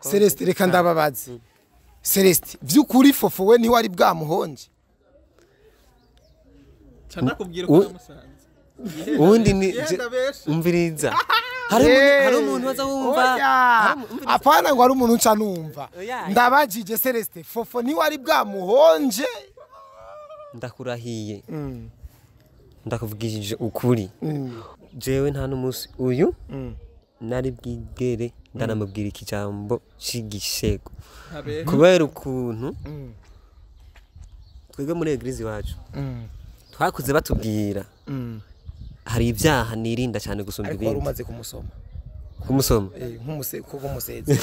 Celeste reka ndababaze. Celeste vyukuri Fofo we ntiwari bwamuhonje. Ndakubwira ko namusanze. Ubundi ni umviriza. Hari umuntu waza wumva. Apana ngo hari umuntu nca numva. Ndabajije Celeste Fofo ntiwari bwamuhonje. Ndakurahiye. Ndakuvugishije ukuri. Jewe nta n'umunsi uyu nari bwigere ndanamubwira ikijambo c'igishego. Kubera ukuntu twebwe muri eglise iwacu twakuze batubwira hari ibyaha nirinda cyane gusumba ibindi. Ariko umaze kumusoma. Kumusoma? Nk'umuseko museze.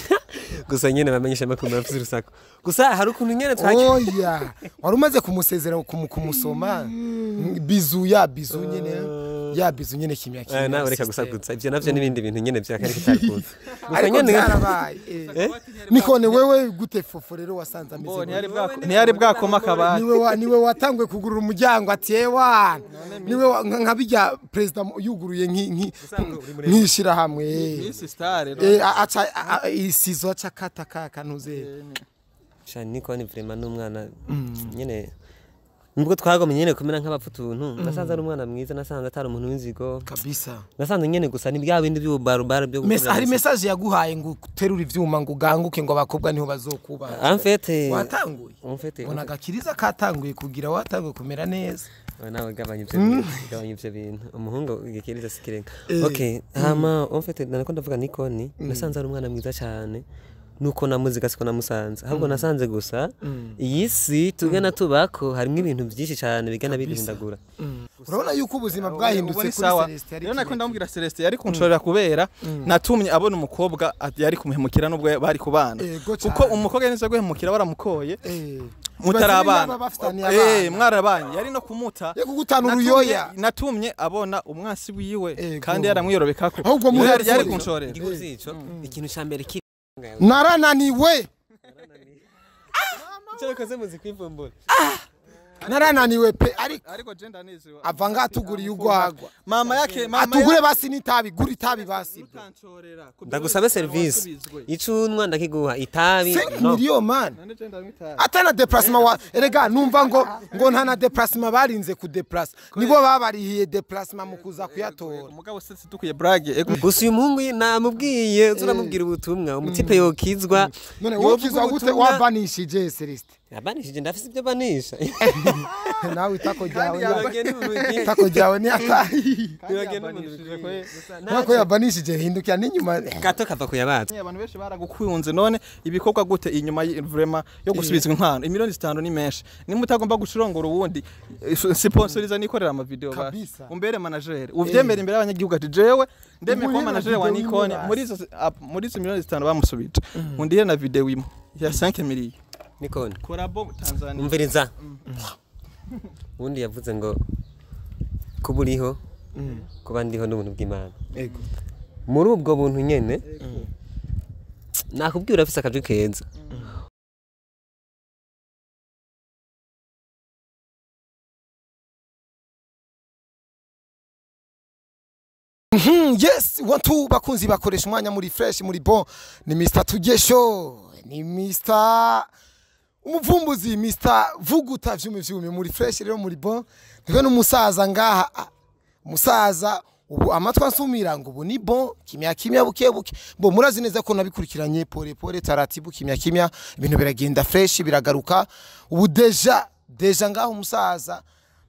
Gusa nyene bamenyesha makuru bafite urusaku. Gusa hari ukuntu nyene twaki. Oya, wari umaze kumusezera kumusoma. Bizu ya bizu nyene. Ya bizu nyene kimya kimya. Nawe reka gusakutsa ivyo navyo nibindi bintu nyene vya kare kitakunze. Gusa nyene yarabaye. Nikone wewe gute Fofo rero wasanze ameze. Ntiyari bwakoma kabati. Niwe watangwe kugurura umuryango ati ewa. Niwe nka bijya president yuguruye nki nkishira hamwe. Miss Star acha isizo acha kata kanuze. Sha Nikone vraiment n'umwana nyene nubwo twagomye nyene kumera nk'abapfutuntu nasanze ari umwana mwiza, nasanze atari umuntu w'inzigo kabisa. Nasanze nyene gusa ni bya bindi by'ububarubara byo gukora. Hari message yaguhaye ngo uterure ivyuma ngo uganguke ngo abakobwa niho bazokuba. En fait watanguye. En fait ubona gakiriza katanguye kugira watanguye kumera neza. Nawe gabanya ivyo bintu, gabanya ivyo bintu. Umuhungu igikiriza sikirenga. Okay, hama en fait nariko ndavuga Nikone nasanze ari umwana mwiza cyane. Nuko namuziga siko namusanze ahubwo nasanze gusa iyi si tugana tubako harimo ibintu byinshi cyane bigana bidindagura. Urabona yuko ubuzima bwahindutse kuri Celeste. Rero nako ndamubwira Celeste yari kunshorera kubera natumye abona umukobwa yari kumuhemukira nubwo bari kubana, kuko umukobwa yanze guhemukira waramukoye mutarabana mwarabanye yari no kumuta natumye abona umwasi wiwe kandi yaramwiyorobekako yari kunshorera ikintu ca mbere. Narananiwe. Cyo muzi kwivumbura. Narananiwe pe ariko je ndanezewe. Avanga atuguriye ugwagwa. Mama yake mama atugure basi nitabi gura itabi basi. Ndagusabe service. Icunwa ndakiguha itabi. No. Million man. Atana déplacement wa erega numva ngo nta na déplacement barinze ku déplace. Nibo babarihiye déplacement mu kuza kuyatora. Umugabo se tukuye brage. Gusa uyu muhungu namubwiye uzuramubwira ubutumwa umutipe yokizwa. None wokizwa gute wabanishije Celeste? Yabanishije ndafise ibyo banisha. Nawe itako ryawe itako ryawe ni atahi. Nako yabanishije hindukira n'inyuma gato kava kuyabatsa. Abantu benshi baragukunze none ibikorwa gute inyuma vraiment yo gusubizwa inkwano imiliyoni 5 ni menshi. Nimba utagomba gucurongora uwundi sponsoriza nikorera ama video basi. Umbere manager uvyemera imbere y'abanyagihugu ati jewe ndemeye kuba manager wa Nikone muri izo miliyoni 5 bamusubije. Undihe na video imwe ya 5 million. Nikone Korabo Tanzania. Umviriza. Ubundi yavuze ngo kuburiho kuba ndiho n'ubuntu bw'Imana. Yego. Muri ubwo buntu nyene nakubwira afise akajwi keza. Yes, wantu bakunzi bakoresha umwanya muri fresh muri bon ni Mr Tugesho ni Mr umuvumbuzi Mr Vuguta vyume vyume muri fresh rero muri bon ndiko n'umusaza ngaha umusaza ubu amatwa nsumira ngo ubu ni bon kimya kimya buke buke bo murazi neza ko nabikurikiranye pole pole taratibu kimya kimya ibintu biragenda fresh biragaruka ubu deja ngaha umusaza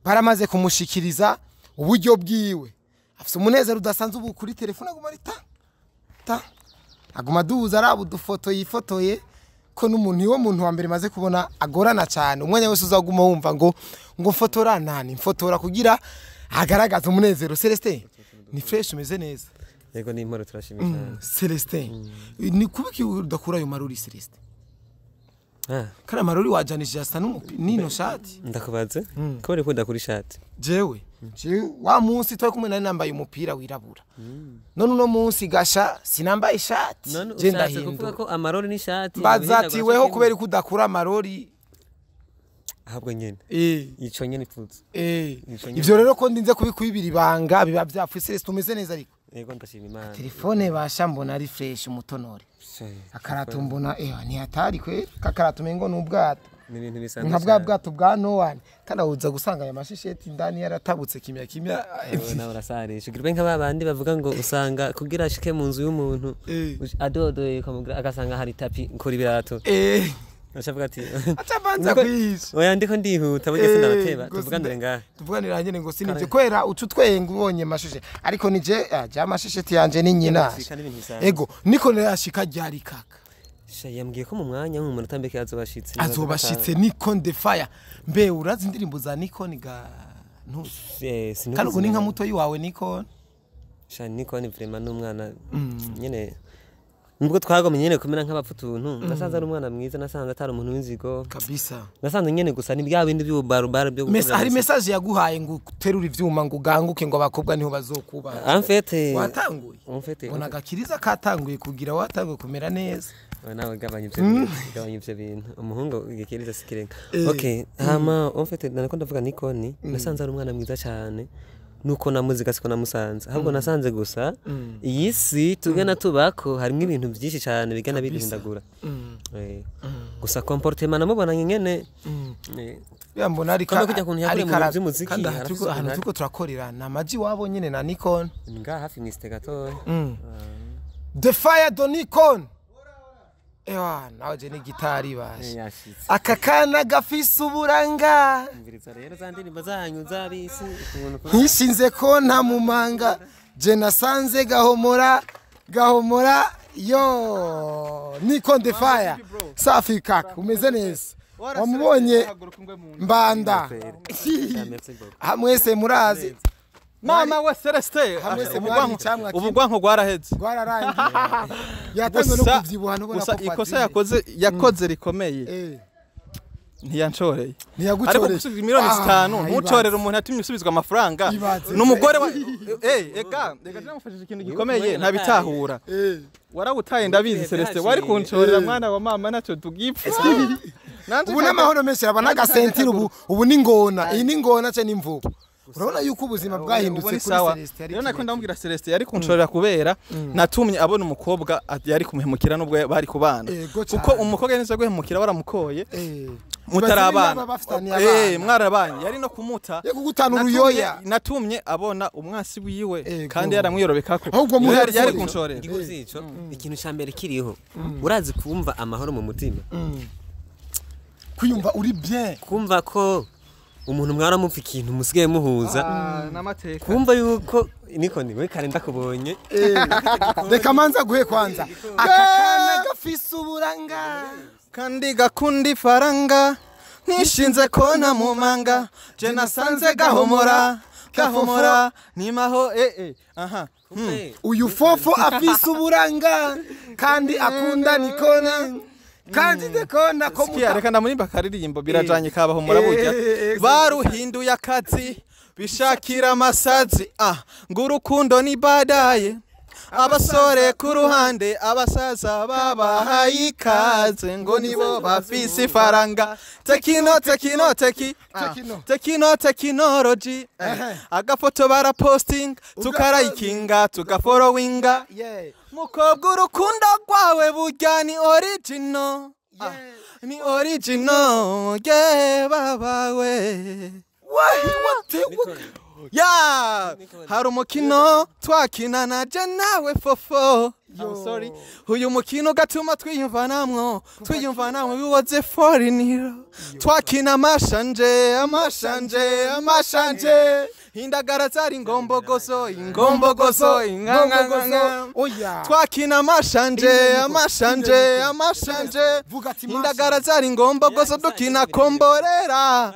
baramaze kumushikiriza uburyo bwiwe afise umunezero udasanzwe ubu kuri telefone aguma ari ta aguma duza araba udufoto yifotoye ko n'umuntu iwo muntu wa mbere maze kubona agorana cyane umwanya wese uzaguma wumva ngo fotora nani mfotora kugira agaragaza umunezero. Celestin ni fresh umeze neza. Yego ni imporo turashimye cyane. Celestin ni kubiki udakura ayo maruri Celestin? Kara maruri wajanishije asa n'ino shati. Ndakubaze ko uri kunda kuri shati. Jewe wa munsi twari kumwe nari nambaye umupira wirabura. None uno munsi gasha sinambaye ishati. Je ndahindura ko amarori n'ishati. Bazatiweho kubera ko udakura amarori. Ahubwo nyene. Ico nyene ipfutse. Ivyo rero ko ndinze kubikubira ibanga biba byapfuye. Celestin umeze neza ariko. Yego ndashima Imana. Telefone basha mbona ari fresh umutonore. Akarato mbona ntihatari kweri kakarato mengo n'ubwato. Ni ibintu bisanzwe. Nka bwa bwato bwa Noah kandi uza gusanga aya mashisheti ndani yaratabutse kimya kimya. Nawe urasarisha. Ugirwe nka babandi bavuga ngo usanga kugira ashike mu nzu y'umuntu adodoye kamugira agasanga hari tapi nkora ibirato. Achavuga ati achabanza kwisha. Oya ndiko ndihuta burya sindabateba tuvuganire ngaha. Tuvuganira nyene ngo sinivyo kwera ucu twenga ubonye mashushe ariko nije ja mashisheti yanje ni nyina. Ego niko nashika ryari kaka. Yambwiye ko mu mwanya nk'umunota mbeke azobashitse. Azobashitse Nikon the fire. Mbe urazi indirimbo za Nikon ga ntuzi. Kandi ubu ni nka muto yiwawe Nikon. Sha Nikon vraiment n'umwana nyene nubwo twagomye nyene kumera nk'abapfutuntu nasanze ari umwana mwiza nasanze atari umuntu w'inzigo kabisa. Nasanze nyene gusa ni bya bindi by'ububarubara byo gukora. Hari message yaguhaye ngo uterure ivyuma ngo uganguke ngo abakobwa niho bazokuba. En fait watanguye. En fait ubona gakiriza katanguye kugira watanguye kumera neza. Nawe gabanya ivyo bintu gabanya ivyo bintu umuhungu igikiriza sikirenga. Okay hama en fait nariko ndavuga Nikon nasanze ari umwana mwiza cyane. Nuko namuziga siko namusanze ahubwo nasanze gusa iyi si tugana tubako harimo ibintu byinshi cyane bigana bidindagura. Gusa comportement namubona nyene yambona ari kandi ahantu tuko turakorera na maji wabo nyene na Nikon nga hafi mwiste gato. The fire do Nikon. Ewa nawe je ni gitari bashe. Aka kana gafise uburanga. Umviriza rero za ndirimbo zanyu zabisi ukuntu ntishinze ko nta mumanga je nasanze gahomora gahomora yo Nikon the fire. Safi kaka umeze neza. Wamubonye mbanda. Hamwese murazi. Mama wa Celeste ubugwanko gwaraheze gwararangiye yatanzwe no kuvyibuha no gusa ikosa yakoze rikomeye ntiyanshoreye ntiyagucoreye ariko gusubizwa miliyoni 5 ntucorera umuntu yatumye usubizwa amafaranga n'umugore wa ega reka namufashije ikintu gikomeye ntabitahura warawutaye ndabizi Celeste wari kuncorera mwana wa mama naco tugipfa ubu n'amahoro menshi aba n'agasentire ubu ni ngona iyi ni ngona ce n'imvubu. Urabona yuko ubuzima bwahindutse kuri Celeste. Rero nako ndamubwira Celeste yari kunshorera kubera natumye abona umukobwa yari kumuhemukira nubwo bari kubana kuko umukobwa neza guhemukira waramukoye mutarabana mwarabanye yari no kumuta gutana uruyoya natumye abona umwansi wiwe kandi yaramwiyorobekako yari kunshorera. Ikintu ca mbere kiriho urazi kumva amahoro mu mutima kwiyumva uri bien kumva ko umuntu mwaramupfa ikintu musigaye muhuza namateka kumva yuko Nikon we kare ndakubonye reka manza guhe kwanza aka kana gafise uburanga kandi gakundi faranga nishinze ko na mumanga je nasanze gahomora gahomora nimaho aha uyu fofo afise uburanga kandi akunda Nikon kandi ndekona ko muta reka ndamurimba karirimbo birajanye kabaho muraburya baruhinduye akazi bishakira amasazi ngurukundo ni badaye abasore ku ruhande abasaza babahaye ikaze ngo nibo bafise ifaranga tekino tekino teki tekino tekinology agafoto baraposting tukarayikinga tugafollowinga mukobwa urukundo rwawe burya ni original ni original yeah babawe ya hari umukino twakina na je nawe fofo I'm sorry uyu mukino gatuma twiyumvanamwo we was foreign twakina amashanje amashanje amashanje indagara zari ingombogozo ingombogozo inganganga oya twakina amashanje amashanje amashanje indagara zari ingombogozo dukina komborera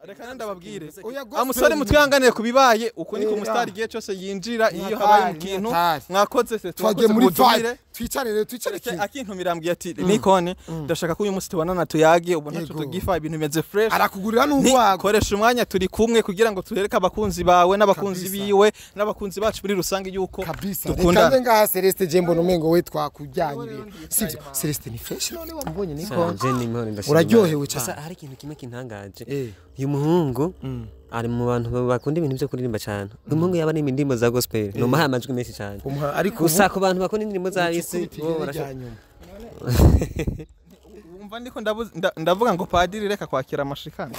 reka ndababwire amusore mutwihanganire kubibaye uko niko umustar igihe cyose yinjira iyo habaye ikintu mwakoze se twagiye muri vibe twicare twicare akintumira ambwiye ati Nikon ndashaka ko uyu munsi tubonana tuyage ubu ntaco tugifa ibintu bimeze fresh arakugurira n'urwago koresha umwanya turi kumwe kugira ngo turereke abakunzi bawe n'abakunzi biwe n'abakunzi bacu muri rusange yuko dukunda. Reka ngaha Celeste je mbona umengo we twakujyanye ibintu sivyo Celeste ni fresh none wamubonye Nikon uraryohewe cyane. Hari ikintu kimwe kintangaje Uyu muhungu ari mu bantu bakunda ibintu byo kuririmba cyane. Uyu muhungu yaba ari indirimbo za gospel, nomuha amajwi menshi cyane. Ariko gusa ku bantu bakunda indirimbo za isi bo wumva ndiko ndavuga ngo padiri reka kwakira amashikano.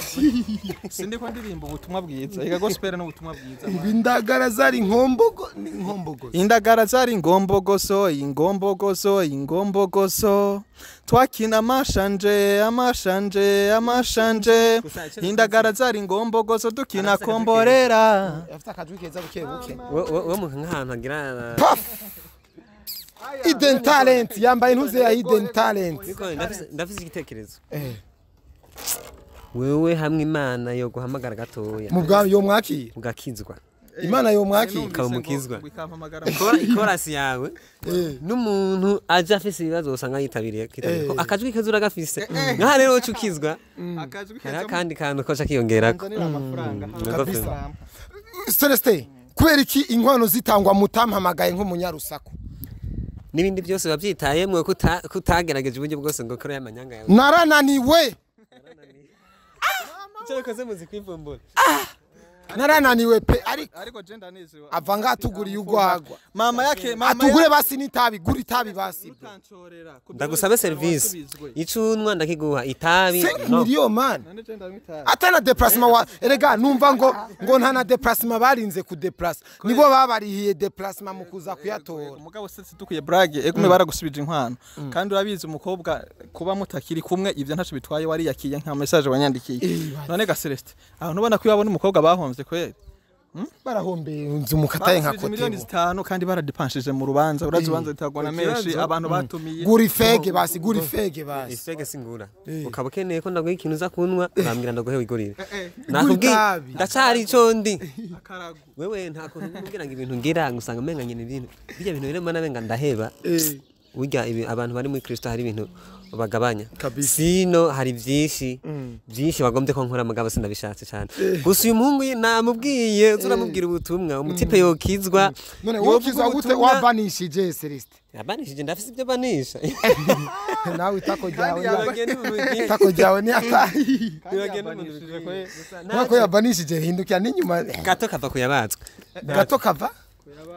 Sindiko ndirimba ubutumwa bwiza. Ega gospel n'ubutumwa bwiza. Indagara zari nkombogo ni nkombogo. Indagara zari ngombogoso, ingombogoso, ingombogoso. Twakina amashanje, amashanje, amashanje. Indagara zari ngombogoso dukina komborera. Afite akajwi keza buke buke. Wo mu nk'ahantu agira Puff. Hidden Talent yambaye intuze ya Hidden Talent. Ndafise igitekerezo. Wewe hamwe Imana yo guhamagara gatoya. Mu bwa yo mwakira. Ugakizwa. Imana yo mwakira ukamukizwa. Ikorasi yawe n'umuntu aje afise ibibazo usanga yitabiriye ko akajwi keza uragafise. Nka rero ucukizwa. Akajwi keza kandi kantu ko cakiyongerako. Kabisa. Celestin, kubera iki inkwano zitangwa mutampamagaye nk'umunyarusaku? Nibindi byose babyitayemwe kutagerageje uburyo bwose ngo kore amanyanga yawe. Narananiwe. Cyo koze muzi kwivumbura. Narananiwe pe ariko je ndanezewe. Avanga atuguriye ugwagwa. Mama yake mama atugure basi nitabi gura itabi basi. Ndagusabe service. Icunwa ndakiguha itabi. No. Million man. Atana déplacement wa erega numva ngo nta na déplacement barinze ku déplace. Nibo babarihiye déplacement mu kuza kuyatora. Umugabo se tukuye brage egume baragusubije inkwano. Kandi urabizi umukobwa kuba mutakiri kumwe ivyo ntaco bitwaye wari yakiye nka message wanyandikiye. None ga Celeste aho nubona ko yabona umukobwa bahomvye kweli. Barahombeye inzu mukataye nka kote. Miliyoni 5 kandi baradipanshije mu rubanza urazi ubanza bitagwana menshi abantu batumiye. Gura ifege basi gura ifege basi. Ifege singura. Ukaba ukeneye ko ndaguha ikintu uza kunwa urambwira ndaguhe wigurire. Nakubwiye ndacari ico ndi. Akarago. Wewe nta kuntu kumbwira ngo ibintu ngira ngusanga menga nyine ibintu. Bijya bintu rero mbona menga ndaheba. Burya abantu bari muri Kristo hari ibintu bagabanya. Sino hari byinshi byinshi bagombye ko nkora mugabo sindabishatse cyane. Gusa uyu muhungu namubwiye uzuramubwira ubutumwa umutipe yokizwa. None wokizwa gute wabanishije Celeste? Yabanishije ndafise ibyo banisha. Nawe itako ryawe itako ryawe ni atahi. Nako yabanishije hindukira n'inyuma gato kava kuyabatswe. Gato kava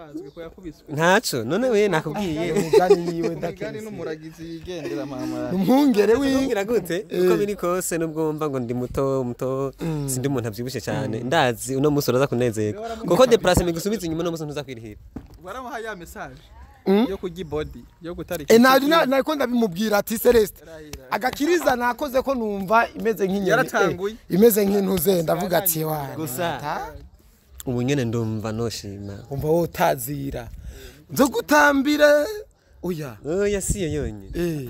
kuyabazwe ko yakubiswe. Ntaco none we nakubwiye umugani yiwe ndakeni n'umuragizi yigendera mama. Umwungere wigira gute uko biri kose nubwo mva ngo ndi muto muto sindi umuntu avyibushe cyane ndazi uno musi uraza kunezerwa kuko déplacement gusubiza inyuma no musi ntuzakwirihira. Waramuha ya message yo kurya body yo gutarika. Nariko ndabimubwira ati Celeste agakiriza nakoze ko numva imeze nk'inyoni imeze nk'intuze ndavuga ati wa gusa ubu nyene ndumva noshima umva wo tazira nzo gutambira oya oya siyo yonyine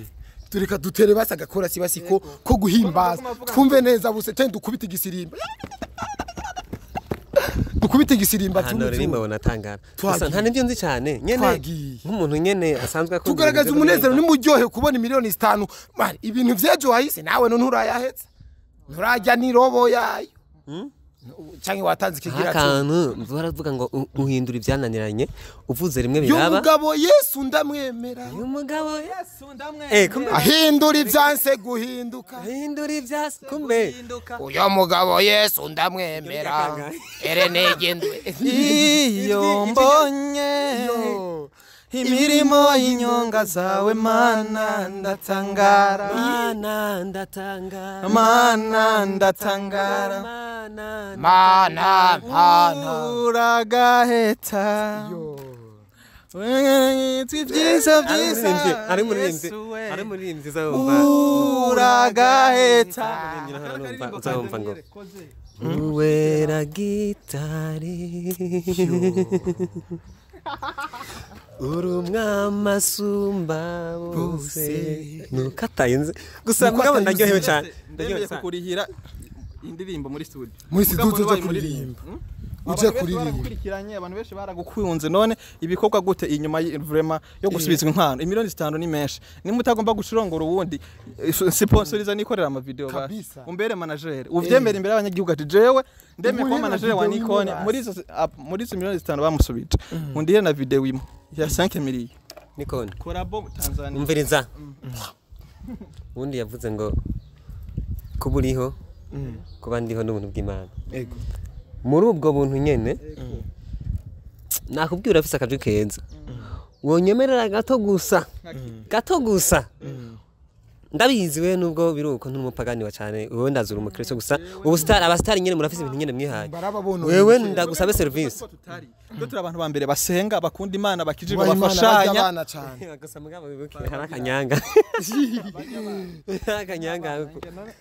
tureka dutere basi agakora si basi ko guhimbaza twumve neza buse tende dukubita igisirimba dukubita igisirimba hano ririmba bonatangara gusa nta nibyo nzi cyane nyene nk'umuntu nyene asanzwe akunda tugaragaza umunezero nimuryohe kubona miliyoni 5 man ibintu vyejo wahise nawe none nturayahetse nturajya ni robo yayo canke watanze ikigira akantu baravuga ngo uhindura ibyananiranye uvuze rimwe biraba. Umugabo Yesu ndamwemera. Umugabo Yesu ndamwemera. Ahindura ibyanse guhinduka. Ahindura ibyanse kumbe. Uyo mugabo Yesu ndamwemera. Ere negendwe. Iyo mbonye imirimo y'inyonga zawe mana ndatangara. Mana ndatangara. Mana ndatangara. Mana mana uragaheta. Ibyiza byiza ari muririmbyi uzumva uragaheta uzumva ngo uwera gitari uri umwami asumba bose nuko atayenze gusa mugabo ndaryohewe cyane ndemeye kukurihira indirimbo muri studio uje kuririmba uje kuririmba gukurikiranye abantu benshi baragukunze none ibikorwa gute inyuma vraiment yo gusubizwa inkwano imiliyoni 5 ni menshi nimutagomba gucurongora uwundi sponsoriza nikorera ama video basi umbere manager uvyemera imbere y'abanyagihugu ati jewe ndemeye kuba manager wa Nikon muri izo miliyoni 5 bamusubije undire na video imwe ya 5 million Nikon Korabo Tanzania umviriza undi yavuze ngo kuburiho Kuba ndiho n'ubuntu bw'Imana. Ego. Muri ubwo buntu nyene nakubwira urafise akajwi keza. Wonyemerera gato gusa. Gato gusa. Ndabizi we nubwo biruko ntumupagani wa cyane wewe ndazura umukristo gusa ubu star abastari nyene murafise ibintu nyene mwihaye. Wewe ndagusabe service. Twe turi abantu ba mbere basenga bakunda Imana bakijirwa bafashanya. Gusa mugabo wibuke hari akanyanga. Akanyanga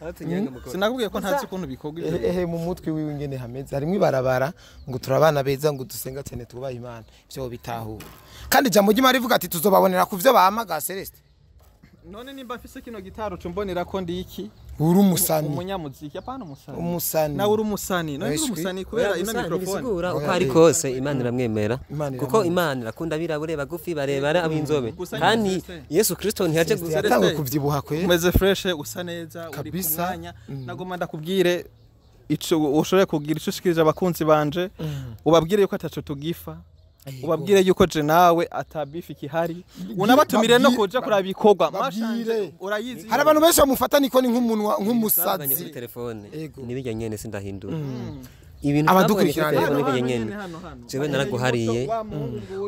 atunyanga mukoro. Sinakubwiye ko ntazi ukuntu bikorwa ibyo. Ehe mu mutwe wiwe ngene hameze harimo ibarabara ngo turabana beza ngo dusenga cyane tubaha Imana byo bitahura. Kandi jambo ry'Imana rivuga ati tuzobabonera ku byo bahamaga Celeste. None nimba mfise kino gitaro cumbonera ko ndi iki? Uri umusani. Umunyamuziki apana umusani. Umusani. Nawe uri umusani. None uri umusani kubera ino microphone. Bisigura uko ari kose Imana iramwemera. Kuko Imana irakunda abirabure bagufi barebara ab'inzobe. Kandi Yesu Kristo ntiyaje gusa kuvyibuha kwe. Umeze fresh usa neza uri ku mwanya. Nagoma ndakubwire ico ushobora kugira ico ushikirije abakunzi banje ubabwire yuko ataco tugifa. Ubabwire yuko je nawe atabifi kihari unabatumire no kuja kurabikogwa mashanje urayizi. Hari abantu benshi bamufata niko ni nk'umunwa nk'umusazi kuri telefone nibijya nyene sindahindura ibintu abadukurikirana nibijya nyene jewe naraguhariye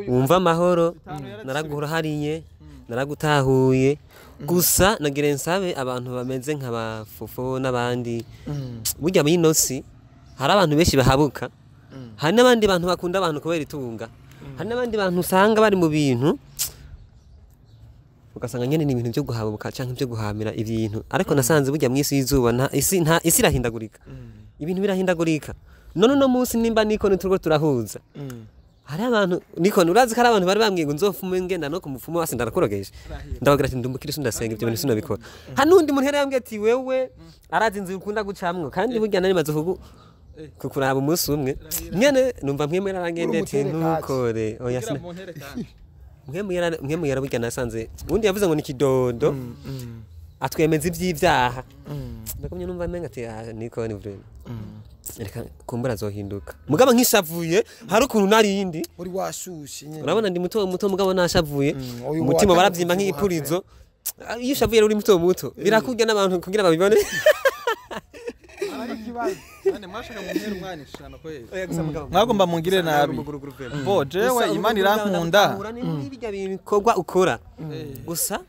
wumva amahoro naraguhariye naragutahuye gusa nagire nsabe abantu bameze nka bafofo n'abandi burya binosi hari abantu benshi bahabuka. Hari n'abandi bantu bakunda abantu kubera itunga. Hari n'abandi bantu usanga bari mu bintu ugasanga nyene ni ibintu byo guhabuka canke byo guhamira ibintu ariko nasanze burya mwisi y'izuba nta isi nta isi irahindagurika. Ibintu birahindagurika. None no munsi nimba niko turiko turahuza. Hari abantu niko urazi ko ari abantu bari bambwiye ngo nzofume ngenda no kumufumo basi ndarakurogesha. Ndabagira ati ndumukirisu ndasenga ibyo bintu sinabikora. Hari n'undi muntu yari yambwiye ati wewe arazi inzu ukunda gucamwo kandi burya nari maze kugu kukuraba umunsi umwe nyene numva mwemera arangende ati ntukore oya sina mwemera burya nasanze ubundi yavuze ngo ni kidodo atwemeza iby'ibyaha ndakumye numva menga ati niko ni vrema reka kumbura zohinduka mugabo nkishavuye hari ukuntu narindi uri washushe nyene urabona ndi muto muto mugabo nashavuye umutima barabyimba nk'ipurizo iyo ushavuye uri muto muto birakurya n'abantu kugira babibone. None mwashaka mumpera umwana ishano kweli. Mwagomba mungire nabi. Bo jewe Imana irankunda. N'ibijya bikorwa ukora. Gusa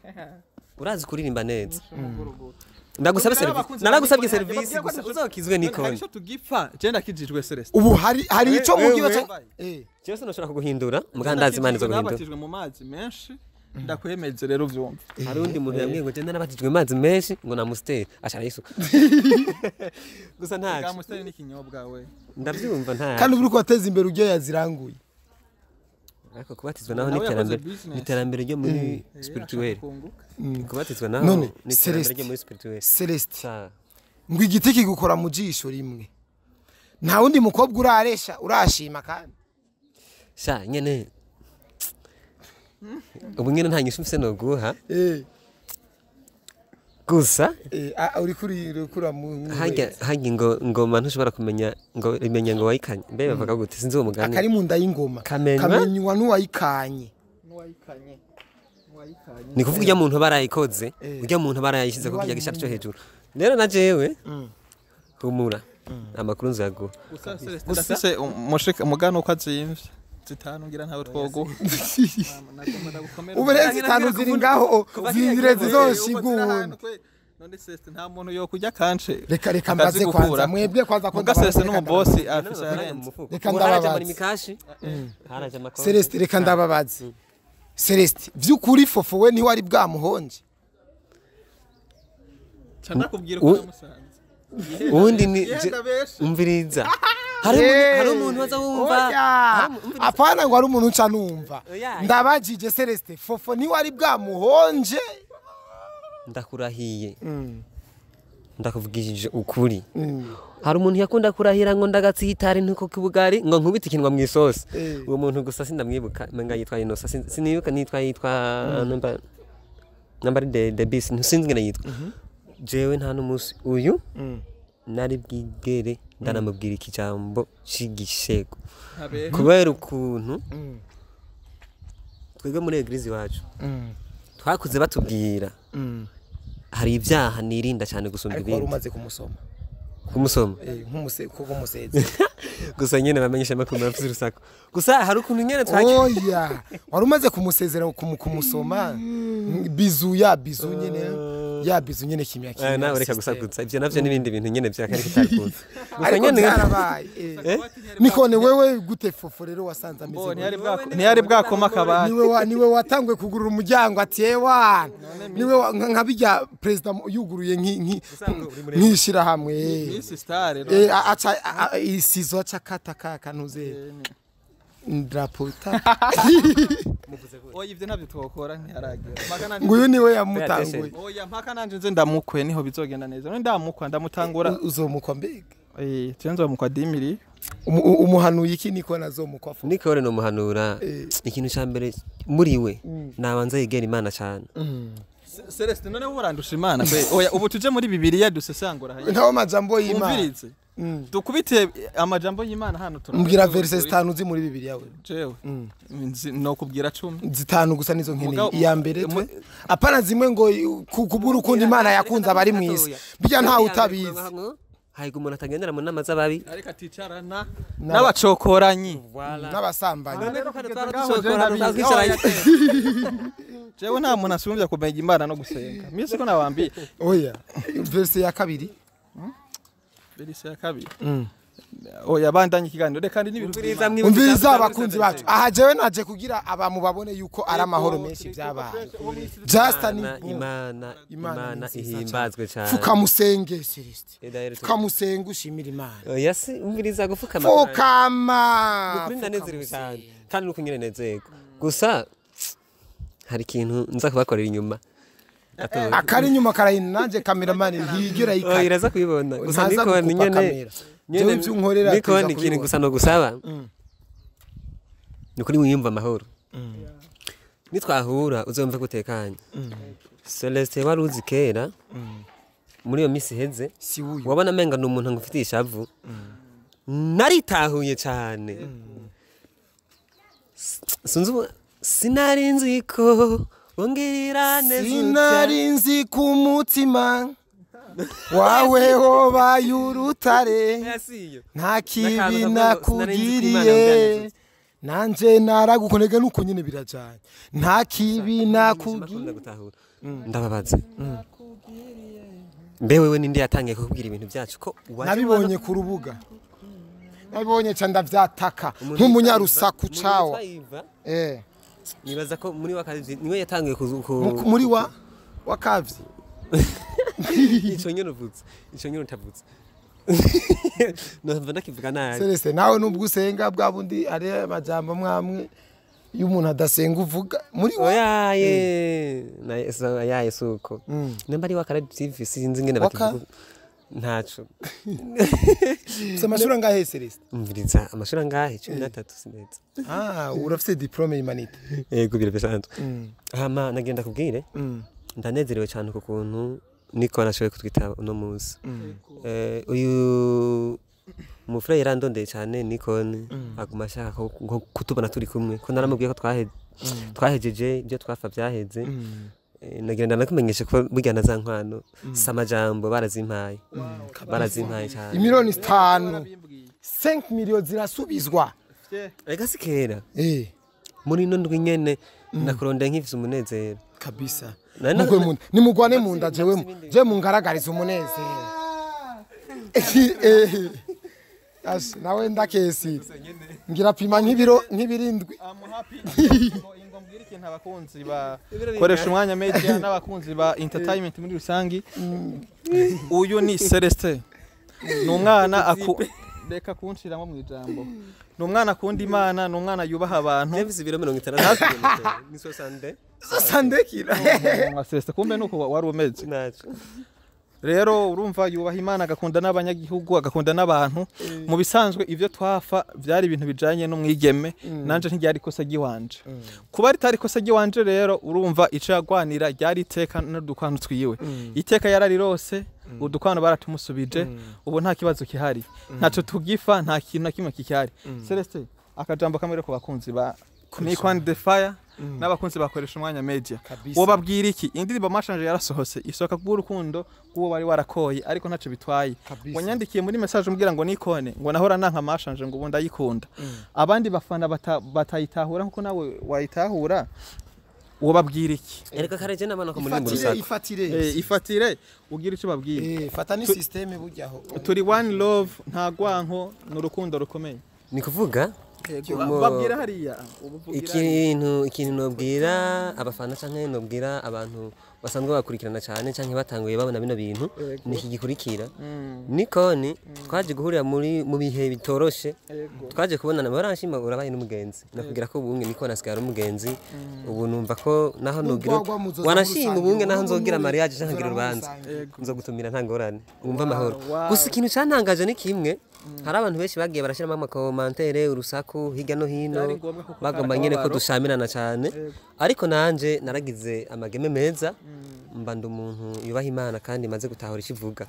urazi kuririmba neza. Ndagusaba service. Naragusabye service gusa uzokizwe nikoni. Hari tugipfa je ndakijijwe Celeste. Ubu hari ico mugiba cyo jewe sinashobora kuguhindura mugandazi Imana izo guhindura. Nabatijwe mu mazi menshi. Ndakwemeze rero vyumva. Hari undi muntu yambwiye ngo genda nabatijwe amazi menshi ngo na musteri ashara Yesu. Gusa ntaje. Ga musteri ni kinyobwa we. Ndavyumva ntaje. Kandi uri kubateza imbere ujye yaziranguye. Ariko kubatizwa naho ni iterambere, ni iterambere ryo muri spirituel. Kubatizwa naho ni iterambere ryo muri spirituel. Celeste. Ngo igiti kigukora mu jisho rimwe. Nta wundi mukobwa uraresha urashima kandi. Sha nyene ubu nyene nta nyishu mfise no guha. Gusa uri kuri kura mu hajya ngo ngoma ntushobora kumenya ngo imenya ngo wayikanye mbe bavuga gute sinzi uwo mugani akari mu nda y'ingoma kamenywa n'uwayikanye ni kuvuga ujya muntu barayikoze ujya muntu barayishyize ko kijya gishaka cyo hejuru rero na jewe humura amakuru nzaguha gusa ndafise umushika mugano uko azimvye zitanu ngira ntawe twogo ubu rero zitanu ziri ngaho zibire zizoshiguna none Celeste nta muntu yo kujya kanje reka mbaze kwanza mwebwe kwanza ko Celeste no boss afisa yarenze reka ndababaza Celeste reka ndababaza Celeste vyukuri fofo we ni wari bwamuhonje cyane nakubwira ko namusanze ubundi ni umviriza hari umuntu waza wumva apana ngo ari umuntu nca numva ndabajije Celeste fofo ni wari bwamuhonje ndakurahiye ndakuvugishije ukuri hari umuntu yakunda kurahira ngo ndagatsitare ntuko kibugari ngo nkubite ikinwa mu isosi uwo muntu gusa sindamwibuka menga yitwa Inosa sinibuka nitwa yitwa number de bis ntusinzi ngene yitwa jewe nta n'umunsi uyu nari bwigere ndanamubwira ikijambo c'igishego kubera ukuntu twebwe muri eglise iwacu twakuze batubwira hari ibyaha nirinda cyane gusumba ibindi. Ariko wari umaze kumusoma Kumusoma. Nk'umuse kuko umusezera. Gusa nyene bamenyesha makuru bafite urusaku. Gusa hari ukuntu nyene twaki. Oya, wari umaze kumusezera kumusoma bizu ya bizu nyene ya bizu nyene kimya kimya. Nawe reka gusakuza ivyo navyo n'ibindi bintu nyene vya kare kitakunze. Gusa ariko nyene byarabaye. Nikone wewe gute fofo rero wasanze ameze Bo gute? ntiyari bwakoma akabati. Niwe watangwe kugurura umuryango ati ewana niwe nka bijya president yuguruye nkishira hamwe. Miss Star rero. Aca isizo aca kata kanuze drapeau ta. Oya ivyo ntavyo twokora ntiharagera. Mpaka nanje Nguyu niwe yamutanguye. Oya mpaka nanje nze ndamukwe niho bizogenda neza. None ndamukwa ndamutangura. Uzomukwa mbega? Je nzomukwa dimiri. Umuhanuye iki niko nazomukwa fo? Nikore no muhanura ikintu ca mbere muri we nabanza yegera Imana cyane. Celeste none urandusha Imana kwe. Oya ubu tuje muri Bibiliya dusesangura hanyuma. Ntawo majambo y'Imana. Umvirize. Dukubite amajambo y'Imana hano turabona. Mbwira verse 5 uzi muri Bibiliya we. Jewe. No kubwira 10. Zitanu gusa nizo nkeneye. Iya mbere twe. Apana zimwe ngo kubura ukundi Imana yakunze abari mu isi. Bijya ntawe utabizi. Hayiga umuntu atagendera mu nama z'ababi. Ariko aticarana n'abacokoranyi. N'abasambanyi. Jewe nta muntu asumbya kumenya Imana no gusenga. Misi ko nawambiye. Oya. Verse ya kabiri. Verse ya kabiri. Oya bandanye ikiganiro reka ndi n'ibintu. Umviriza abakunzi bacu. Aha jewe naje kugira abamu babone yuko ari amahoro menshi byabaye. Just ni Imana Imana ihimbazwe cyane. Fukamusenge Celeste. Fukamusenge ushimira Imana. Oya si umviriza gufukama. Fukama. Kuri ndanezerewe cyane. Kandi nuko nyine nezerwa. Gusa hari ikintu nza kubakorera inyuma. Akari inyuma karahina nanje cameraman ntigira ikara. Oya iraza kubibona. Gusa niko nyene nyene ibyo unkorera niko ni ikintu gusa no gusaba. Nukuri wiyumva amahoro. Nitwahura uzumva gutekanye. Celeste wari uzi kera muri iyo misi heze wabona menga ni umuntu ngufitiye ishavu. Naritahuye cyane. Sinzi sinari nzi ko wongera neza. Sinari nzi ku mutima wawe hobaye urutare nta kibi nakugiriye nanje naragukonega nuko nyene birajanye nta kibi nakugiriye. Ndababaza mbe wewe ninde yatangiye kukubwira ibintu byacu ko nabibonye ku rubuga nabibonye ca ndavyataka nk'umunyarusaku cawa. Nibaza ko muri wakazi niwe yatangiye muri wa wakavyi. Ico nyene uvutse ico nyene utavutse. Numva ndakivuga nabi. Celeste nawe nubwo usenga bwa bundi ari amajambo mwamwe y'umuntu adasenga uvuga muri wa oya ye na yaye suko. Nimba ari wa Karadi TV sinzi ngene bakivuga ntaco. Se amashuri angahe Celeste? Umviriza amashuri angahe 13 sinetse. Urafise diplome y'humanité. Yego birasanzwe. Hama nagenda kubwire. Ndanezerewe cyane ku kuntu niko nashoboye kutwitaba uno munsi. Uyu mufre yarandondeye cyane Nikon aguma ashaka kutubona turi kumwe ko naramubwiye ko twahejeje ibyo twafa byaheze. Nagenda nakumenyesha ko burya na za nkwano samajambo barazimpaye. Barazimpaye cyane. Imiliyoni 5 5 miliyoni zirasubizwa. Ega sikera. Muri ino ndwi nyene nakurondeye nk'ifise umunezero. Kabisa. Nimugwane munda jewe je mungaragariza umunezero. As nawe ndakesi. Ngira pima nk'ibiro nk'ibirindwi. I'm happy. Ingo mbwira ikintu abakunzi ba koresha umwanya media n'abakunzi ba entertainment muri rusangi. Uyu ni Celeste. Ni umwana reka kunshiramo mu ijambo. Ni umwana akunda Imana, ni umwana yubaha abantu. James ibiro 60 ni 62. 62 kilo. Celeste kumbe nuko wari umeze. Rero urumva yubaha Imana agakunda n'abanyagihugu agakunda n'abantu. Mu bisanzwe ivyo twafa byari ibintu bijanye n'umwigeme nanje ntiryari kosa giwanje. Kuba ritari kosa giwanje rero urumva ico yagwanira ryari iteka n'udukwano twiwe. Iteka yararirose udukwano baratumusubije ubu nta kibazo kihari. Ntaco tugifa nta kintu na kimwe kihari. Celeste akajambo kamwe ku bakunzi ba Nikon the Fire N'abakunzi bakoresha umwanya media. Kabisa. Wobabwira iki? Indirimbo Mashanje yarasohotse isohoka kubw'urukundo rw'uwo wari warakoye, ariko ntaco bitwaye. Kabisa. Wanyandikiye muri message umbwira ngo Nikone ngo nahora nanka Mashanje, ngo ubu ndayikunda. Abandi bafana batayitahura nkuko nawe wayitahura, wobabwira iki? Erega kare je nabona ko muri mu Ifatire, rusaku. ifatire. Ifatire ugira ico babwira. Fata ni système buryaho. Turi one love, nta gwanko, ni urukundo rukomeye. Ni kuvuga Babwira hariya ubuvugira hariya. Ikintu nobwira abafana canke nobwira abantu basanzwe bakurikirana cyane canke batanguye babona bino bintu ni iki gikurikira: Nikoni twaje guhurira muri mu bihe bitoroshe. Twaje kubonana, baranshima, urabaye n'umugenzi. Nakubwira ko ubunge Nikoni asigaye ari umugenzi. Ubu numva ko naho nugira N'urwagwa muzoza wanashima murusangira, ubunge naho ubu nzogira n'ubunure, mariage canke nkagira muzora urubanza, murusangira. nzogutumira, nta ngorane, wumva amahoro. Wow. Gusa ikintu cantangaje ni kimwe: hari abantu benshi bagiye barashiramo amakomantere, urusaku hirya no hino, Byari ngombwa kuko bagomba kari nyene ko akababaro. dushamirana cyane. Ariko nanje naragize amageme meza, mba ndi umuntu yubaha Imana kandi maze gutahura icyo ivuga.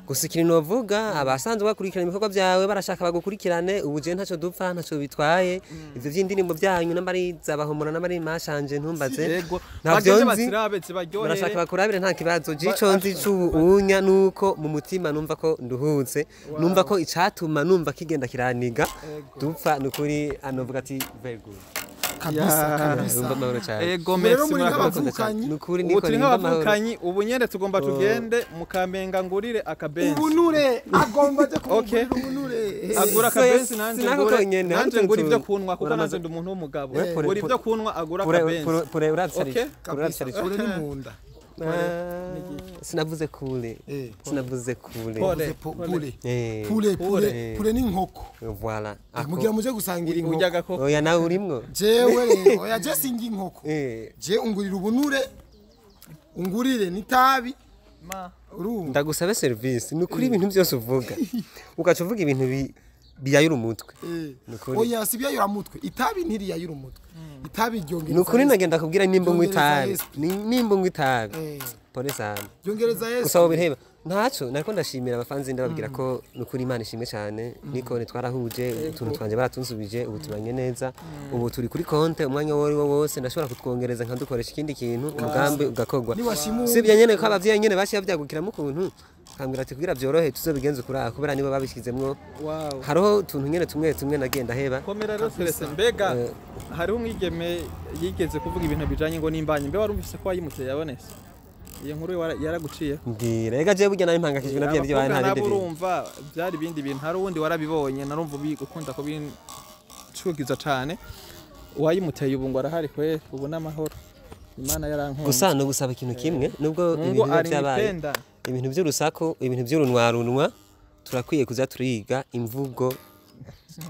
Gusa ikintu novuga, abasanzwe bakurikirana ibikorwa byawe barashaka bagukurikirane. Ubu je ntaco dupfa, ntaco bitwaye. Ivyo vy'indirimbo byanyu, namba ari zabahomora, namba ari mashanje, ntumbaze. Ntabyo Bagende nzi. bazirabe zibaryohere. Barashaka bakurabire, nta kibazo. Jico nzi c'ubu unya nuko mu mutima numva ko nduhutse, numva ko icatuma numva kigenda kiraniga dupfa nukuri anovuga ati very good. Kabisa. Ya. Kabisa. Numva amahoro cyane. Ego, Rero merci, muri murakoze. nk'abavukanyi. Nukuri Ubu niko turi nimva amahoro. nk'abavukanyi. Ubu nyene tugomba tugende mukamenga ngurire akabenzi. Ubunure, agomba aje Okay. kumugurira ubunure. Agura So, akabenzi, nanje sinako ngure konyene, nanje ariko ngura ibyo kunywa, kuko uramaze- nanje ndi umuntu w'umugabo. We, Ngura ibyo kunywa, agura akabenzi. Pure urabyarije. Okay. Pure urabyarije. Ure ni munda. Sinavuze kure. Sinavuze kure. Pole. Uvuze pule. Eh, Pule, pule, pule ni inkoko. Voilà. Ako. Mugira muje gusangira Urya inkoko. agakoko. Oya, nawe urimwo. Jewe rero oya, je singa inkoko. Je ungurira ubunure, ungurire n'itabi. Ma. Urumva? Ndagusabe service. Ni ukuri, ibintu byose uvuga, ugaca uvuga ibintu biyayura umutwe. Nukuri. Oya, si biyayura mutwe, itabi ntiriyayura umutwe, itabi ryongereza Ni ukuri, esprit. nagenda kubwira nimba unywa Ryongereza itabi. esprit. Nimba unywa itabi, pole sana. Ryongereza Gusa esprit. wowe ntaco nariko ndashimira abafanzi, ndababwira ko nukuri Imana ishimwe cyane. Nikone twarahuje, utuntu twanje baratunsubije, ubu tubanye neza, ubu turi kuri konte. Umwanya uwo ari wo wose ndashobora kutwongereza nkadukoresha ikindi kintu, umugambi ugakorwa. Niwashima Sibyo nyene ko abavyeyi nyene bashiye babyagukiramo ukuntu, kambwira ati kugira byorohe tuzobigenze kuri aha, kubera nibo babishyizemwo. Hariho utuntu nyene tumwe tumwe nagenda heba. Komera rero, Celestin. Mbega hariho umwigeme yigeze kuvuga ibintu bijanye ngo n'imbanyi, mbe warumvise ko wayimuteye yabonetse? Iyo nkuru yaraguciye? Mbwira ega, jewe burya nari mpangayikishijwe na bya byo Abakobwa nta nabo bindi bintu. Urumva byari ibindi bintu, hari uwundi warabibonye, narumva ukunda kubincugiza cane. Uwayimuteye ubu ngo arahari kweri, ubu n'amahoro, Imana yarankunze. Gusa no gusaba ikintu kimwe, nubwo Mungu ibintu biba byabaye, arinipenda. ibintu by'urusaku, ibintu by'urunwarunwa, turakwiye kuza turiga imvugo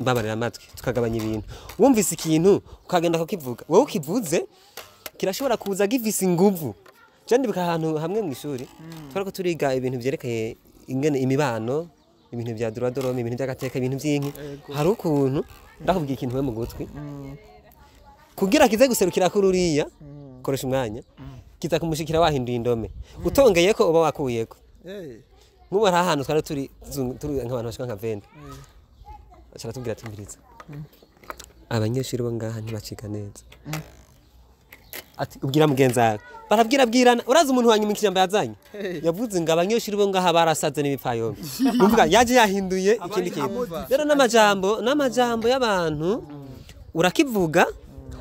mbabarira amatwi, tukagabanya ibintu. Wumvise ikintu ukagenda kukivuga, wowe ukivuze kirashobora kuza gifise inguvu. Je ndibuka ahantu hamwe mu ishuri twariko turiga ibintu vyerekeye ingene imibano, ibintu vya droit de l'homme, ibintu by'agateka, ibintu vy'inki. Hari ukuntu ndakubwiye ikintu we mu gutwi, kugira kize guserukira kuri uriya, koresha umwanya, kiza kumushikira wahinduye indome, utongeyeko uba wakuyeko. Nk'ubu hari ahantu twari turi turi nk'abantu bashika nka 20, aca aratubwira ati: "Mbiriza, abanyeshuri bo ngaha ntibaciga neza." Ati: "Ubwira mugenzi wawe." Barabwira bwirana. Urazi umuntu wa nyuma ikijambo yazanye? Yavuze ngo abanyeshuri bo ngaha barasaze n'ibipfayongo. Nuvuga yaje yahinduye ikindi kintu. Rero n'amajambo y'abantu, urakivuga,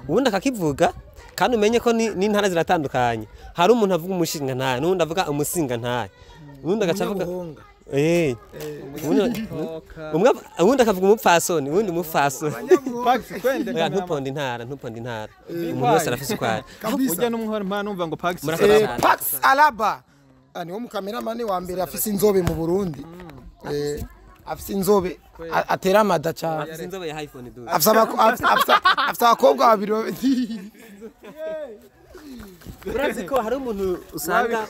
ubundi akakivuga. Kandi umenye ko n'intara ziratandukanye. Hari umuntu avuga umushinga ntaye, n'undi avuga umusinga ntaye, ubundi agaca avuga Umunyabuhonga. Umwe ubundi akavuga umupfasoni, ubundi umupfasoni. Pax twende. Oya, ntuponde intara, ntuponde intara, umuntu wese arafise uko ari. Kabisa. Ujya n'umwe mpa numva ngo Pax. Murakoze cyane. Pax Alaba. Niwo mukameramani wa mbere afise inzobe mu Burundi. Afise inzobe, atera amada cyane. Afise inzobe ya iPhone du. Afise abakobwa babiri. Urazi ko hari umuntu usanga